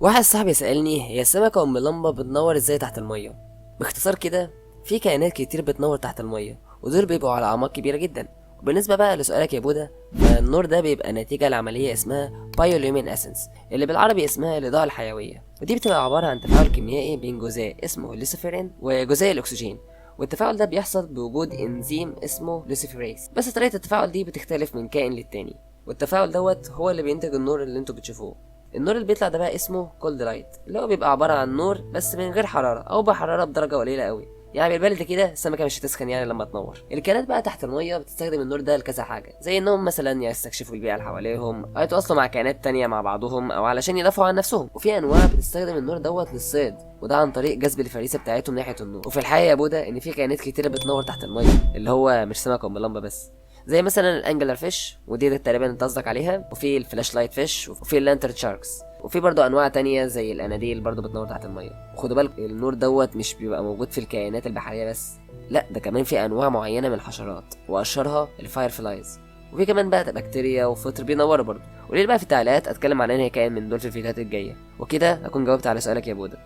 واحد صاحبي سألني: هي السمكة أم لمبة بتنور ازاي تحت المية؟ باختصار كده، في كائنات كتير بتنور تحت المية، ودول بيبقوا على أعماق كبيرة جدا. وبالنسبة بقى لسؤالك يا بودا، فالنور ده بيبقى نتيجة لعملية اسمها bioluminescence، اللي بالعربي اسمها الإضاءة الحيوية، ودي بتبقى عبارة عن تفاعل كيميائي بين جزيء اسمه لوسيفيرين وجزيء الأكسجين، والتفاعل ده بيحصل بوجود انزيم اسمه لوسيفيريز. بس طريقة التفاعل دي بتختلف من كائن للتاني، والتفاعل دوت هو اللي بينتج النور اللي انتوا بتشوفوه. النور اللي بيطلع ده بقى اسمه cold light، اللي هو بيبقى عبارة عن نور بس من غير حرارة او بحرارة بدرجة قليلة قوي، يعني بالبلدي كده السمكة مش هتسخن يعني لما تنور. الكائنات بقى تحت المية بتستخدم النور ده لكذا حاجة، زي انهم مثلا يستكشفوا البيئة اللي حواليهم، او يتواصلوا مع كائنات تانية مع بعضهم، او علشان يدافعوا عن نفسهم. وفي انواع بتستخدم النور دوت للصيد، وده عن طريق جذب الفريسة بتاعتهم ناحية النور. وفي الحقيقة يا بودا ان في كائنات كتيرة بتنور تحت المية، اللي هو مش سمكة ام لمبة بس، زي مثلا ال angler fish، ودي تقريبا انت قصدك عليها، وفي ال flashlight fish، وفي ال lantern sharks، وفي برضو انواع تانية زي الاناديل برضو بتنور تحت المية. وخدوا بالك، النور دوت مش بيبقى موجود في الكائنات البحرية بس، لا ده كمان في انواع معينة من الحشرات، واشهرها ال fireflies، وفي كمان بقى بكتيريا وفطر بينوروا برضو. قولي بقى في التعليقات اتكلم عن انهي كائن من دول في الفيديوهات الجاية، وكده اكون جاوبت على سؤالك يا بودا.